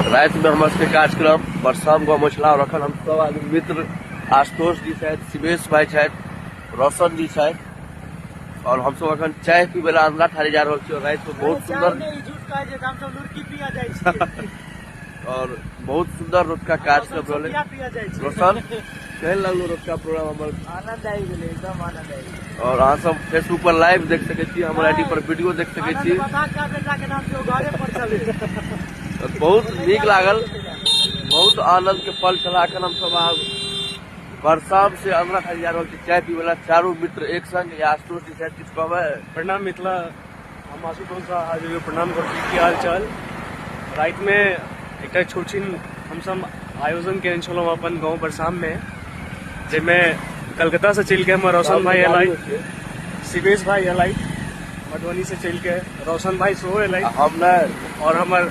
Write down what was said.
रातिमे हमर सबके कार्यक्रम बरसाम गाँवमे छला आओर अखन हम सब आदमी मित्र आशुतोष जी छथि, शिवेश भाई छथि, रोशन जी छथि आओर हमसब अखन चाय पीबै लए अंधराठाढ़ी जा रहल छी। आओर रातिमे बहुत सुन्दर और बहुत सुन्दर रोटका कार्यक्रम रहलै। रोशन, केहन लगलो रोटका प्रोग्राम हमर? आनंद आबि गेलै, एकदम आनंद आबि गेलै। और अहाँ सब फेसबुक पर लाइव देख सकै छी, हमर आईडी पर वीडियो देख सकै छी। बहुत नीक लागल, बहुत आनंद के पल छला। अखन हम सब आब बरसाम से अंधराठाढ़ी जा रहल छी चाय पीबै ला, चारू मित्र एक संग। या आशुतोष जी शायद किछु कहबै? प्रणाम मिथिला, हम आशुतोष झा आज प्रणाम करै छी। की हाल चाल? रातिमे एकटा छोट छिन हमसब आयोजन केने छलहुँ अपन गाँव बरसाममे, जाहिमे कलकत्तासँ चलिके हमर रोशन भाई एलथि, शिवेश भाई एलथि मधुबनीसँ चलिके, रोशन भाई सेहो एलथि, हम नहि, आओर हमर